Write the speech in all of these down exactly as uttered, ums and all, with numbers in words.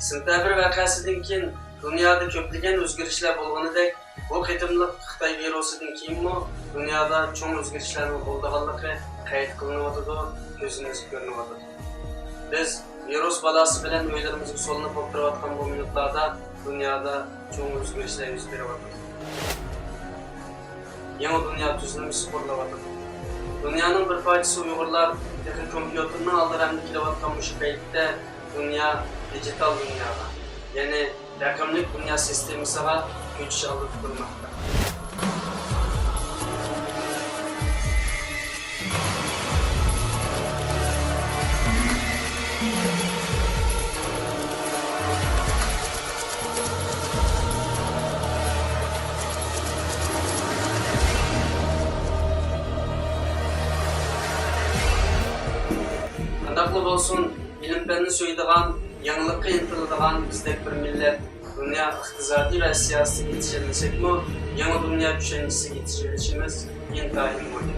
سېنتەبىر ۋەقەسىدىن كېيىن دۇنيادا كۆپلىگەن ئۆزگىرىشلەر بولغىنىدەك، بۇ قېتىملىق خىتاي ۋىرۇسىدىن كېيىنمۇ دۇنيادا چوڭ ئۆزگىرىشلەرنىڭ بولىدىغانلىقى قەيت قىلىنىۋاتىدۇ، كۆزىمىزگە كۆرۈنۈۋاتىدۇ. بىز ۋىرۇس بالاسى بىلەن ئۆيلىرىمىزگە سولىنىپ ئولتۇرۇۋاتقان بۇ مىنۇتلاردا دۇنيادا چوڭ ئۆزگىرىشلەر يۈز بېرىۋاتىدۇ. يېڭى دۇنيا تۈزۈلمىسى قۇرۇلۇۋاتىدۇ. دۇنيانىڭ بىر پارچىسى ئۇيغۇرلار تېخى كومپيۇتېرنىڭ ئالدىرامىدا كېلىۋاتقان مۇشۇ پەيتتە دۇنيا دىجىتال دۇنياغا، يەنى رەقەملىك دۇنيا سىستېمىسىغا كۆچۈش ئالدىدا تۇرماقتا. قانداقلا بولسۇن، ئىلىم-پەننى سۆيىدىغان، يېڭىلىققا ئىنتىلىدىغان بىزدەك بىر مىللەت دۇنيا ئىقتىسادىي ۋە سىياسىتىگە يېتىشەلمىسەكمۇ، يېڭى دۇنيا چۈشەنچىسىگە يېتىشىۋېلىشىمىز ئىنتايىن مۇھىم.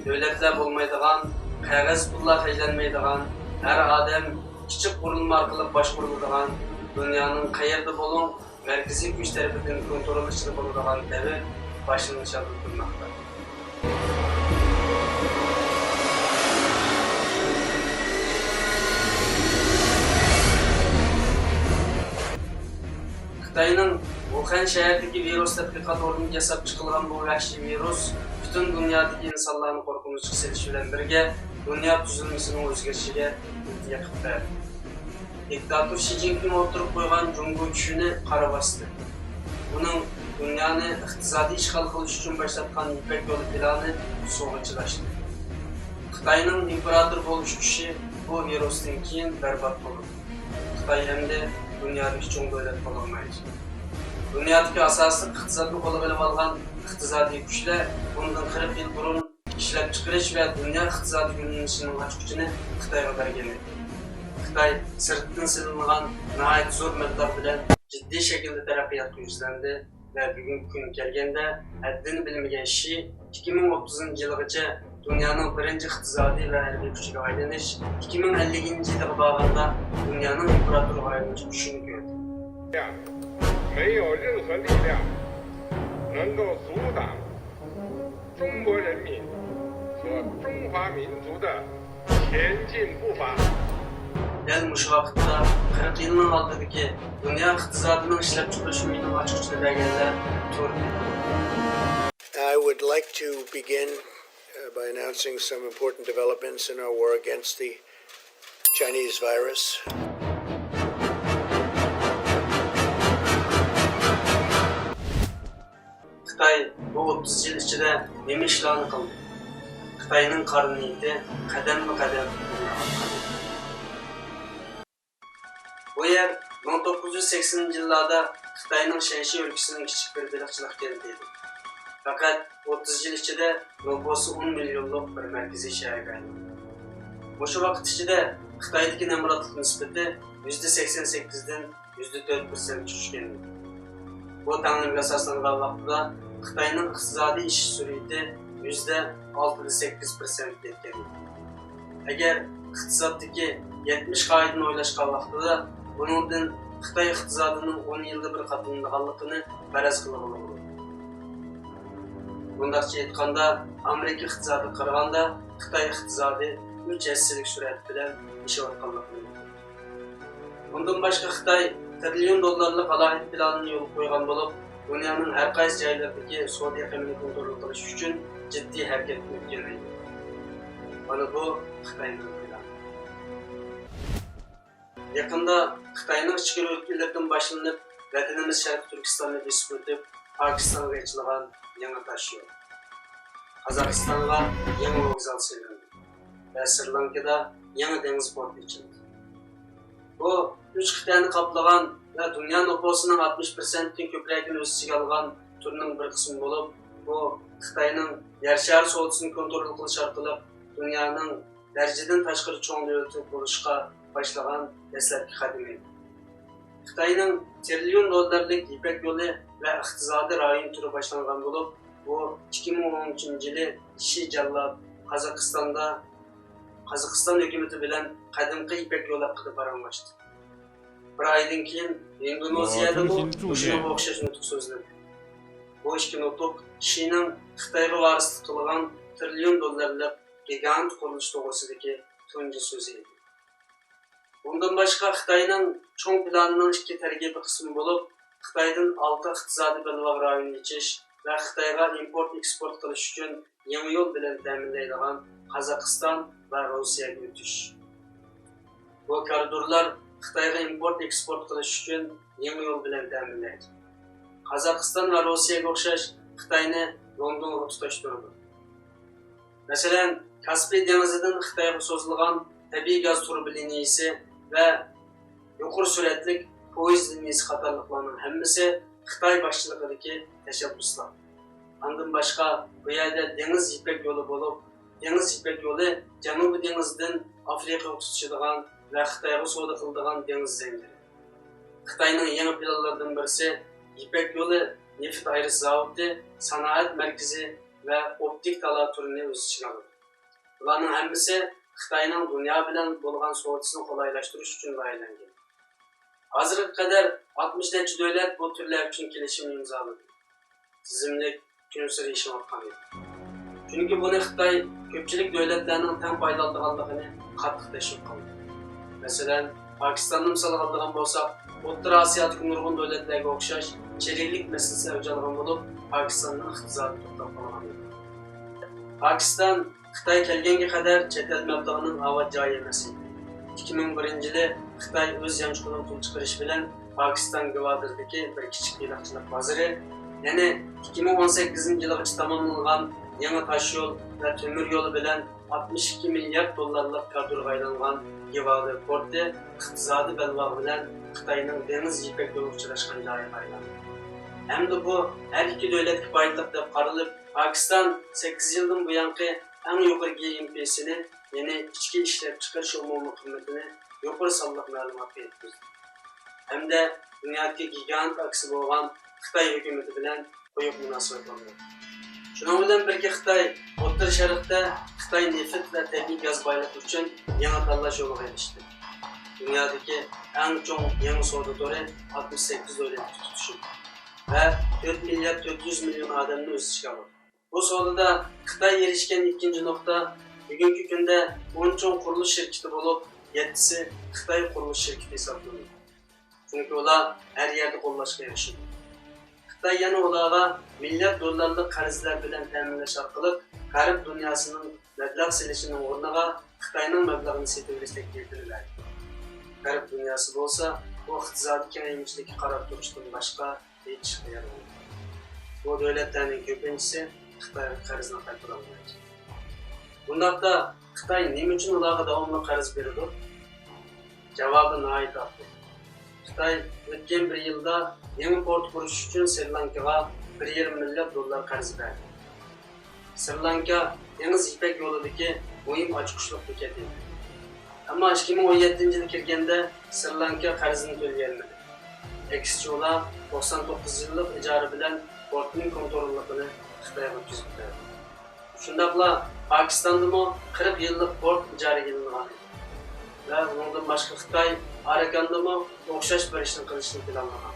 دۆلەتلەر بولمايدىغان، قەغەز پۇللار خەجلەنمەيدىغان، ھەر ئادەم كىچىك قۇرۇلما ئارقىلىق باشقۇرۇلىدىغان، دۇنيانىڭ قەيەردە بولۇڭ، مەركىزىي كۈچ تەرىپىدىن كونترول ئىچىدە بولىدىغان دەۋر باشلىنىش ئالدىدا تۇرماقتا. خىتاينىڭ ۋۇخەن شەھىرىدىكى ۋىرۇس تەتقىقات ئورنىدا ياساپ چىقىلغان بۇ ۋەھشىي ۋىرۇس پۈتۈن دۇنيادىكى ئىنسانلارنى قورقۇنچقا سېلىش بىلەن بىرگە، دۇنيا تۈزۈلمىسىنىڭ ئۆزگىرىشىگە ئىنتىيە قىلىپ بەردى. دىكتاتور شى جىنپىڭ ئوتتۇرىغا قويغان جۇڭگو چۈشىنى قارا باستى. ئۇنىڭ دۇنيانى ئىقتىسادىي ئىشغال قىلىش ئۈچۈن باشلاتقان يىپەك يولى پىلانى سۇغا چىلاشتى. خىتاينىڭ ئىمپېراتور بولۇش كۈچى بۇ ۋىرۇستىن كېيىن بەربات بولىدۇ. خىتاي ئەمدى دۇنيادىكى چوڭ دۆلەت بولالمايدۇ. دۇنيادىكى ئاساسلىق ئىقتىسادنى قولىغا ئېلىۋالغان ئىقتىسادىي كۈچلەر بۇندىن قىرىق يىل بۇرۇن ئىشلەپچىقىرىش ۋە دۇنيا ئىقتىسادىي يۆنىلىشىنىڭ ئاچقۇچىنى خىتايغا بەرگەن ئىدى. خىتاي سىرتتىن سېلىنغان ناھايىتى زور مەبلەغ بىلەن جىددىي شەكىلدە تەرەققىياتقا يۈزلەندى ۋە بۈگۈنكى كۈنگە كەلگەندە، ھەددىنى بىلمىگەن شى ئىككى مىڭ ئوتتۇزىنچى يىلغىچە دۇنيانىڭ بىرىنچى ئىقتىسادىي ۋە ھەربىي كۈچىگە ئايلىنىش، ئىككى مىڭ ئەللىكىنچى يىلىغا بارغاندا دۇنيانىڭ ئىمپېراتورىغا ئايلىنىش چۈشىنىكى ئىدى. 没有任何力量能够阻挡中国人民和中华民族的前进步伐。 دەل مۇشۇ ۋاقىتتا قىرىق يىلنىڭ ئالدىدىكى دۇنيا ئىقتىسادىنىڭ ئىشلەپچىقىرىش ئۆيىنىڭ ئاچقۇچىنى بەرگەنلەر تۇردى. I would like to begin uh, by announcing some important developments in our war against the Chinese virus. خىتاي بۇ ئوتتۇز يىل ئىچىدە نېمە ئىشلارنى قىلدى؟ خىتاينىڭ قارا نىيىتى قەدەممۇ قەدەم ئىلگىرى. بۇ يەر مىڭ توققۇز يۈز سەكسىنىنچى يىللاردا خىتاينىڭ شەنشى ئۆلكىسىنىڭ كىچىك بىر بېلىقچىلىق كەنتى ئىدى. پەقەت ئوتتۇز يىل ئىچىدە نوپۇسى ئون مىليونلۇق بىر مەركىزىي شەھەرگە ئايلاندى. مۇشۇ ۋاقىت ئىچىدە خىتايدىكى نامراتلىق نىسبىتى يۈزدە سەكسەن سەككىزدىن يۈزدە تۆت پىرسەنتكە چۈشكەن ئىدى. بۇ تەڭلىمىگە ئاساسلانغان ۋاقتىدا خىتاينىڭ ئىقتىسادىي ئېشىش سۈرئىتى يۈزدە ئالتىدە سەككىز پىرسەنتكە يەتكەن ئىدى. ئەگەر ئىقتىسادتىكى يەتمىش قائىدىنى ئويلاشقان ۋاقتىدا، بۇنىڭدىن خىتاي ئىقتىسادىنىڭ ئون يىلدا بىر قاتلىنىدىغانلىقىنى پەرەز قىلغىلى بولىدۇ. مۇنداقچە ئېيتقاندا، ئامېرىكا ئىقتىسادىغا قارىغاندا خىتاي ئىقتىسادى ئۈچ ھەسسىلىك سۈرئەت بىلەن ئېشىۋاتقانلىقىنى بىلدۇردى. بۇندىن باشقا، خىتاي تىرىليون دوللارلىق ئالاھىدە پىلانىنى يولغا قويغان بولۇپ، دۇنيانىڭ ھەر قايسى جايلىرىدىكى سودا ئېقىمىنى كونترول قىلىش ئۈچۈن جىددىي ھەرىكەتكە ئۆتكەن ئىدى. مانا بۇ خىتاينىڭ پىلانى. يېقىندا خىتاينىڭ ئىچكىرى ئۆتكىلىرىدىن باشلىنىپ، ۋەتىنىمىز شەرقىي تۈركىستاننى بېسىپ ئۆتۈپ، پاكىستانغا ئېچىلغان يېڭى تاشيول، قازاقىستانغا يېڭى ۋوگزال سېلىندى ۋە سرى لانكىدا يېڭى دېڭىز پورتى ئېچىلدى. بۇ ئۈچ قىتئەنى قاپلىغان ۋە دۇنيا نوپۇسىنىڭ ئاتمىش پىرسەنتتىن كۆپرەكىنى ئۆز ئىچىگە ئالغان تۈرنىڭ بىر قىسمى بولۇپ، بۇ خىتاينىڭ يەر شارى سودىسىنى كونترول قىلىش ئارقىلىق دۇنيانىڭ دەرىجىدىن تاشقىرى چوڭ دۆلىتى بولۇشقا باشلىغان دەسلەپكى قەدىمى. خىتاينىڭ تىرىليون دوللارلىق يىپەك يولى ۋە ئىقتىسادىي رايون تۈرى باشلانغان بولۇپ، بۇ ئىككى مىڭ ئون ئۈچىنچى يىلى شى جاللات قازاقىستاندا، قازاقىستان ھۆكۈمىتى بىلەن قەدىمكى يىپەك يولى ھەققىدە پاراڭلاشتى. بىر ئايدىن كېيىن ئىندونېزىيەدىمۇ مۇشۇنىڭغا ئوخشاش نۇتۇق سۆزلەندى. بۇ ئىككى نۇتۇق شىنىڭ خىتايغا ۋارىسلىق قىلغان تىرىليون دوللارلىق گىگانت قۇرۇلۇشى توغرىسىدىكى تۇنجى سۆزى ئىدى. بۇندىن باشقا، خىتاينىڭ چوڭ پىلانىنىڭ ئىككى تەركىبىي قىسمى بولۇپ، خىتايدىن ئالتە ئىقتىسادىي بەلباغ رايونى ئېچىش ۋە خىتايغا ئىمپورت ئېكسپورت قىلىش ئۈچۈن يېڭى يول بىلەن تەمىنلەيدىغان قازاقىستان ۋە روسىيەگە ئۆتۈش. بۇ كارىدورلار خىتايغا ئىمپورت ئېكسپورت قىلىش ئۈچۈن يېڭى يول بىلەن تەمىنلەيدۇ. قازاقىستان ۋە روسىيەگە ئوخشاش خىتاينى لوندونغا تۇتاشتۇرىدۇ. مەسىلەن، كاسپىي دېڭىزىدىن خىتايغا سوزۇلغان تەبىئىي گاز تۇرۇبا لىنىيىسى ۋە يۇقىرى سۈرئەتلىك پويىز لىنىيىسى قاتارلىقلارنىڭ ھەممىسى خىتاي باشچىلىقىدىكى تەشەببۇسلار. ئاندىن باشقا، بۇ يەردە دېڭىز يىپەك يولى بولۇپ، دېڭىز يىپەك يولى جەنۇبىي دېڭىزدىن ئافرىقىغا تۇتىشىدىغان ۋە خىتايغا سودا قىلىدىغان دېڭىز زەنجىرى. خىتاينىڭ يېڭى پىلانلىرىدىن بىرسى يىپەك يولى نېفىت ئايرىش زاۋۇتى، سانائەت مەركىزى ۋە ئوپتىك تالا تۈرىنى ئۆز ئىچىگە ئالىدۇ. بۇلارنىڭ ھەممىسى خىتاينىڭ دۇنيا بىلەن بولغان سودىسىنى قولايلاشتۇرۇش ئۈچۈن لايىھەلەنگەن. ھازىرغا قەدەر ئاتمىش نەچچە دۆلەت بۇ تۈرلەر ئۈچۈن كېلىشىم ئىمزالىدى. تىزىملىك كۈنسېرى ئېشىۋاتقان ئىدى. چۈنكى بۇنى خىتاي كۆپچىلىك دۆلەتلەرنىڭ تەڭ پايدىلىنىدىغانلىقىنى قاتتىق تەشۋىق قىلدى. مەسىلەن، پاكىستاننى مىسالغا ئالىدىغان بولساق، ئوتتۇرا ئاسىيادىكى نۇرغۇن دۆلەتلەرگە ئوخشاش چىرىكلىك مەسىلىسى ئەۋج ئالغان بولۇپ، پاكىستاننىڭ ئىقتىسادى توختاپ قالغان ئىدى. پاكىستان خىتاي كەلگەنگە قەدەر چەت ئەل مەبلىغىنىڭ ئاۋات جايى ئەمەس ئىدى. ئىككى مىڭ بىرىنچى يىلى خىتاي ئۆز يانچۇقىدىن پۇل چىقىرىش بىلەن پاكىستان گۋادىردىكى بىر كىچىك بېلىقچىلىق بازىرى، يەنى ئىككى مىڭ ئون سەككىزىنچى يىلغىچە تاماملانغان يېڭى تاشيول ۋە تۆمۈر يولى بىلەن ئاتمىش ئىككى مىليارد دوللارلىق كادىرغا ئايلانغان گۋادىر پورتى ئىقتىسادىي بەلباغ بىلەن خىتاينىڭ دېڭىز يىپەك يولى ئۇچراشقان جايىغا ئايلاندى. ھەمدە بۇ ھەر ئىككى دۆلەتكە پايدىلىق دەپ قارىلىپ، پاكىستان سەككىز يىلدىن بۇيانقى ئەڭ يۇقىرى جىئېمپىسىنى، يەنى ئىچكى ئىشلەپچىقىرىش ئومۇمىي قىممىتىنى يۇقىرى سانلىق مەلۇماتقا يەتكۈزدى. ھەمدە دۇنيادىكى گىگانت ئاكىسى بولغان خىتاي ھۆكۈمىتى بىلەن قويۇق مۇناسىۋەت ئورناتتى. شۇنىڭ بىلەن بىرگە، خىتاي ئوتتۇرا شەرقتە خىتاي نېفىت ۋە تەبىئىي گاز بايلىقى ئۈچۈن يېڭى تاللاش يولىغا ئېرىشتى. دۇنيادىكى ئەڭ چوڭ يېڭى سودا تورى ئاتمىش سەككىز دۆلەتكە تۇتىشىدۇ ۋە تۆت مىليارد تۆت يۈز مىليون ئادەمنى ئۆز ئىچىگە ئالىدۇ. بۇ سودىدا خىتاي ئېرىشكەن ئىككىنچى نۇقتا، بۈگۈنكى كۈندە ئون چوڭ قۇرۇلۇش شىركىتى بولۇپ، يەتتىسى خىتاي قۇرۇلۇش شىركىتى ھېسابلىنىدۇ. چۈنكى ئۇلار ھەر يەردە قوللاشقا ئېرىشىدۇ. خىتاي يەنە ئۇلارغا مىليارد دوللارلىق قەرزلەر بىلەن تەمىنلەش ئارقىلىق غەرب دۇنياسىنىڭ مەبلەغ سېلىشىنىڭ ئورنىغا خىتاينىڭ مەبلىغىنى سېتىۋېلىش تەكلىپىنى بەردى. غەرب دۇنياسى بولسا بۇ ئىقتىسادىي كېڭەيمىچىلىككە قاراپ تۇرۇشتىن باشقا ھېچ ئىشقا يارىمايدۇ. بۇ دۆلەتلەرنىڭ كۆپىنچىسى خىتايغا قەرزنى قايتۇرالمايدۇ. بۇنداقتا خىتاي نېمە ئۈچۈن ئۇلارغا داۋاملىق قەرز بېرىدۇ؟ جاۋابى ناھايىتى ئاددىي. خىتاي ئۆتكەن بىر يىلدا يېڭى پورت قۇرۇش ئۈچۈن سرى لانكىغا بىر يېرىم مىليارد دوللار قەرز بەردى. سرى لانكا دېڭىز يىپەك يولىدىكى مۇھىم ئاچقۇچلۇق بېكەت ئىدى. ئەمما ئىككى مىڭ ئون يەتتىنچى يىلى كىرگەندە، سرى لانكا قەرزىنى تۆلىيەلمىدى. ئەكسىچە، ئۇلار توقسان توققۇز يىللىق ئىجارە بىلەن پورتنىڭ كونتروللۇقىنى خىتايغا ئۆتكۈزۈپ بەردى. شۇنداقلا پاكىستاندىمۇ قىرىق يىللىق پورت ئىجارىگە ئېلىنغان ئىدى ۋە ئۇنىڭدىن باشقا خىتاي ئاراكاندىمۇ ئوخشاش بىر ئىشنى قىلىشنى پىلانلىغان.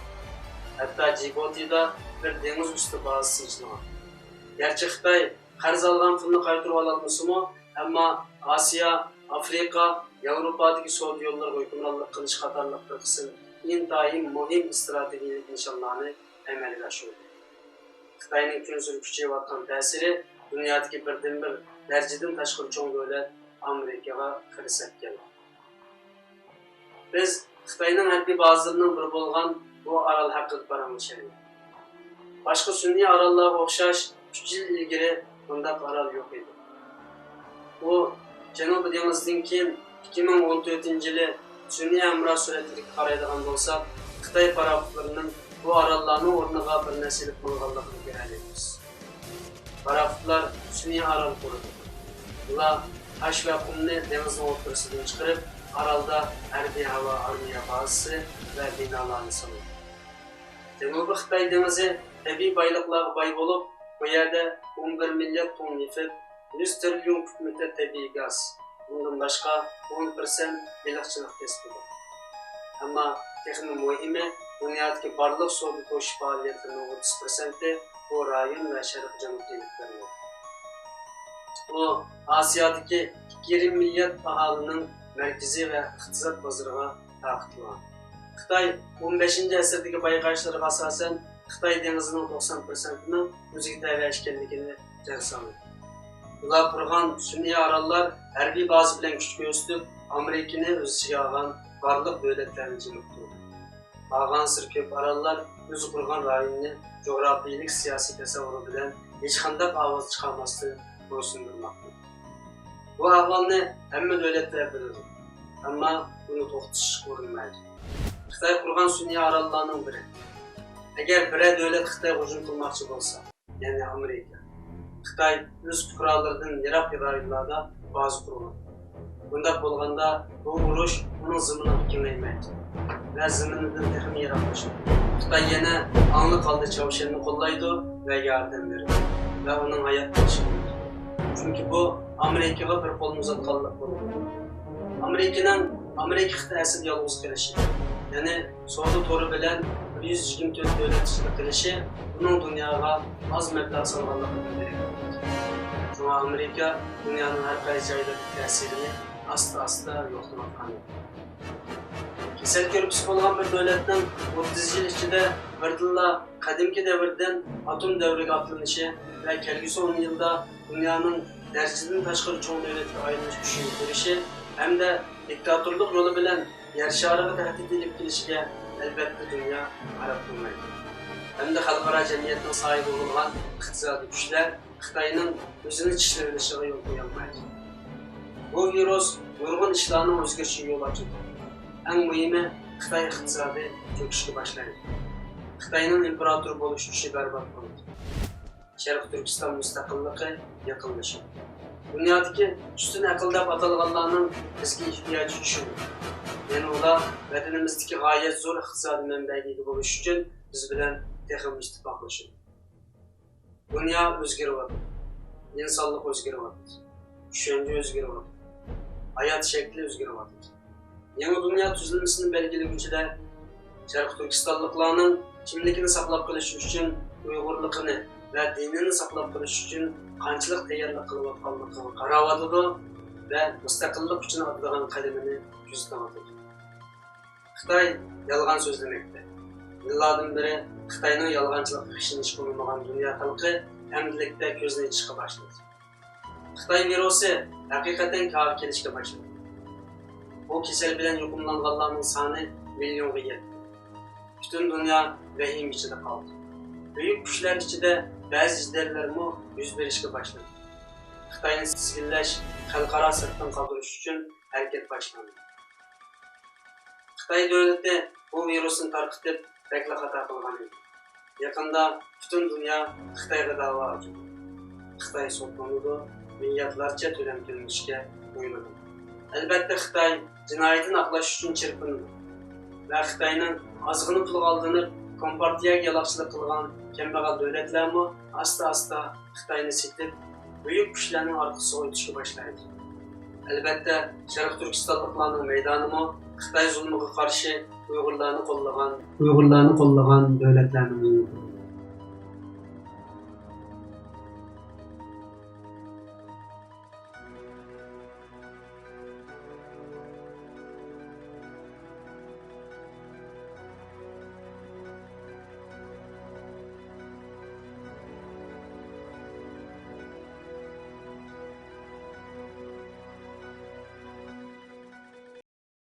ھەتتا جىبۇتىدا بىر دېڭىز ئۈستى بازىسى ئېچىلغان. گەرچە خىتاي قەرز ئالغان پۇلنى قايتۇرۇۋالالمىسىمۇ، ئەمما ئاسىيا، ئافرىقا، ياۋروپادىكى سودا يوللىرىغا ھۆكۈمرانلىق قىلىش قاتارلىق بىر قىسىم ئىنتايىن مۇھىم ئىستراتېگىيەلىك نىشانلارنى ئەمەلگە ئاشۇردى. خىتاينىڭ كۈنسېرى كۈچىيىۋاتقان تەسىرى دۇنيادىكى بىردىنبىر دەرىجىدىن تاشقىرى چوڭ دۆلەت ئامېرىكىغا خىرىسەپ كەلدى. بىز خىتاينىڭ ھەربىي بازىلىرىنىڭ بىرى بولغان بۇ ئارال ھەققىدە پاراڭلىشايلى. باشقا سۈنئىي ئاراللارغا ئوخشاش ئۈچ يىل ئىلگىرى بۇنداق ئارال يوق ئىدى. ئۇ جەنۇبىي دېڭىزدىن كېيىن ئىككى مىڭ ئون تۆتىنچى يىلى سۈنئىي ھەمراھ سۈرەتلىرىگە قارايدىغان بولساق، خىتاي پاراخوتلىرىنىڭ بۇ ئاراللارنىڭ ئورنىغا بىر نەرسە ئېلىپ ماڭغانلىقىنى كۆرەلەيمىز. پاراخوتلار سۈنئىي ئارال قۇردى. ئۇلار تاش ۋە قۇمنى دېڭىزنىڭ ئوتتۇرىسىدىن چىقىرىپ، ئارالدا ھەربىي ھاۋا ئارمىيە بازىسى ۋە بىنالارنى سالدى. جەنۇبىي خىتاي دېڭىزى تەبىئىي بايلىقلارغا باي بولۇپ، بۇ يەردە ئون بىر مىليارد توننا نېفىت، يۈز تىرىليون كۇب مېتىر تەبىئىي گاز، بۇندىن باشقا ئون پىرسەنت بېلىقچىلىق كەسپى بار. ئەمما تېخىمۇ مۇھىمى، دۇنيادىكى بارلىق سودا توشۇش پائالىيەتلىرىنىڭ ئوتتۇز پىرسەنتى بۇ رايون ۋە شەرقىي جەنۇبتا ئېلىپ بېرىلىدۇ. ئۇ ئاسىيادىكى ئىككى يېرىم مىليارد ئاھالىنىڭ مەركىزىي ۋە ئىقتىساد بازىرىغا تارقىتىلغان. خىتاي ئون بەشىنچى ئەسىردىكى بايقاشلىرىغا ئاساسەن، خىتاي دېڭىزىنىڭ توقسان پىرسەنتىنىڭ ئۆزىگە تەۋە ئىكەنلىكىنى جارى سالدى. ئۇلار قۇرغان سۈنئىي ئاراللار ھەربىي بازا بىلەن كۈچ كۆرسىتىپ، ئامېرىكىنى ئۆز ئىچىگە ئالغان بارلىق دۆلەتلەرنى جىمىقتۇردى. بارغانسېرى كۆپ ئاراللار ئۆزى قۇرغان رايوننى جۇغراپىيىلىك سىياسىي تەسەۋۋۇرى بىلەن ھېچقانداق ئاۋاز چىقارماستىن بويسۇندۇرماقتا. بۇ ئەھۋالنى ھەممە دۆلەتلەر بىلىدۇ، ئەمما بۇنى توختىتىشقا ئۇرۇنمايدۇ. خىتاي قۇرغان سۈنئىي ئاراللارنىڭ بىرى. ئەگەر بىرەر دۆلەت خىتايغا ھۇجۇم قىلماقچى بولسا، يەنى ئامېرىكا، خىتاي ئۆز پۇقرالىرىدىن يىراق رايونلاردا بازا قۇرغان. بۇنداق بولغاندا، بۇ ئۇرۇش ئۇنىڭ زېمىنىغا كېڭەيمەيدۇ ۋە زېمىنىدىن تېخىمۇ يىراقلىشىدۇ. خىتاي يەنە ئاڭلىق ھالدا چاۋشيەننى قوللايدۇ ۋە ياردەم بېرىدۇ ۋە ئۇنىڭ ھايات قېلىشىغا ئۈمىد قىلىدۇ. چۈنكى بۇ ئامېرىكىغا بىر قولنى ئۇزاتقانلىق بولىدۇ. ئامېرىكىنىڭ ئامېرىكا قىتئەسىدە يالغۇز قېلىشى، يەنى سودا تورى بىلەن بىر يۈز يىگىرمە تۆت دۆلەت ئىچىدە قېلىشى ئۇنىڭ دۇنياغا ئاز مەبلەغ سالغانلىقىدىن دېرەك بېرىدۇ. شۇڭا ئامېرىكا دۇنيانىڭ ھەر قايسى جايلىرىدىكى تەسىرىنى ئاستا-ئاستا يوقىتىۋاتقان ئىدى. كېسەل كۆرپىسى بولغان بىر دۆلەتنىڭ ئوتتۇز يىل ئىچىدە بىردىنلا قەدىمكى دەۋردىن ئاتوم دەۋرىگە ئاتلىنىشى ۋە كەلگۈسى ئون يىلدا دۇنيانىڭ دەرىجىدىن تاشقىرى چوڭ دۆلەتكە ئايلىنىش كۈچىيىپ بېرىشى ھەمدە دىكتاتورلۇق يولى بىلەن يەر شارىغا تەھدىت ئېلىپ كېلىشىگە ئەلۋەتتە دۇنيا قاراپ تۇرمايدۇ. ھەمدە خەلقئارا جەمئىيەتنىڭ ساھىبى بولغان ئىقتىسادىي كۈچلەر خىتاينىڭ ئۆزىنى چىشلىۋېلىشىغا يول قويالمايدۇ. بۇ ۋىرۇس نۇرغۇن ئىشلارنىڭ ئۆزگىرىشىگە يول ئاچىدۇ. ئەڭ مۇھىمى، خىتاي ئىقتىسادى چۆكۈشكە باشلايدۇ. خىتاينىڭ ئىمپېراتور بولۇش كۈچى بەربات بولىدۇ. شەرقىي تۈركىستان مۇستەقىللىقى يېقىنلىشىدۇ. دۇنيادىكى ئۈستۈن ئەقىل دەپ ئاتالغانلارنىڭ بىزگە ئېھتىياجى كۈچلۈك. يەنە ئۇلار ۋەتىنىمىزدىكى غايەت زور ئىقتىسادىي مەنبەگە ئىگە بولۇش ئۈچۈن بىز بىلەن تېخىمۇ ئىتتىپاقلىشىدۇ. دۇنيا ئۆزگىرىۋاتىدۇ. ئىنسانلىق ئۆزگىرىۋاتىدۇ. چۈشەنچە ئۆزگىرىۋاتىدۇ. ھايات شەكلى ئۆزگىرىۋاتىدۇ. يېڭى دۇنيا تۈزۈلمىسىنى بەلگىلىگۈچىلەر شەرقىي تۈركىستانلىقلارنىڭ كىملىكىنى ساقلاپ قېلىش ئۈچۈن، ئۇيغۇرلۇقىنى ۋە دىنىنى ساقلاپ قېلىش ئۈچۈن قانچىلىك تەييارلىق قىلىۋاتقانلىقىغا قاراۋاتىدۇ ۋە مۇستەقىللىق ئۈچۈن ئاتىدىغان قەدىمىنى كۆزىتىۋاتىدۇ. خىتاي يالغان سۆزلىمەكتە. يىللاردىن بېرى خىتاينىڭ يالغانچىلىققا ئىشىنىشكە ئۇنىمىغان دۇنيا خەلقى ئەمدىلىكتە كۆزىنى ئېچىشقا باشلىدى. خىتاي ۋىرۇسى ھەقىقەتەن كارغا كېلىشكە باشلىدى. بۇ كېسەل بىلەن يۇقۇملانغانلارنىڭ سانى مىليونغا يەتتى. پۈتۈن دۇنيا ۋەھىمە ئىچىدە قالدى. بۈيۈك كۈچلەر ئىچىدە بەزى جېدەللەرمۇ يۈز بېرىشكە باشلىدى. خىتاينى تىزگىنلەش، خەلقئارا سىرتتىن قالدۇرۇش ئۈچۈن ھەرىكەت باشلاندى. خىتاي دۆلىتى بۇ ۋىرۇسنى تارقىتىپ، بەكلا خاتا قىلغان ئىدى. يېقىندا پۈتۈن دۇنيا خىتايغا دەۋا ئاچىدۇ. خىتاي سوتلىنىدۇ، مىلياردلارچە تۆلەم تۆلىنىشكە بۇيرۇلىدۇ. ئەلۋەتتە، خىتاي جىنايىتىنى ئاقلاش ئۈچۈن چىرپىنىدۇ ۋە خىتاينىڭ ئازغىنە پۇلىغا ئالدىنىپ، كومپارتىيەگە يالاقچىلىق قىلغان كەمبەغەل دۆلەتلەرمۇ ئاستا-ئاستا خىتاينى سېتىپ، بۈيۈك كۈچلەرنىڭ ئارقىسىغا ئۆتۈشكە باشلايدۇ. ئەلۋەتتە، شەرقىي تۈركىستانلىقلارنىڭ مەيدانىمۇ خىتاي زۇلمىغا قارشى ئۇيغۇرلارنى قوللىغان، ئۇيغۇرلارنى قوللىغان دۆلەتلەرنىڭ ئۆزىدۇر.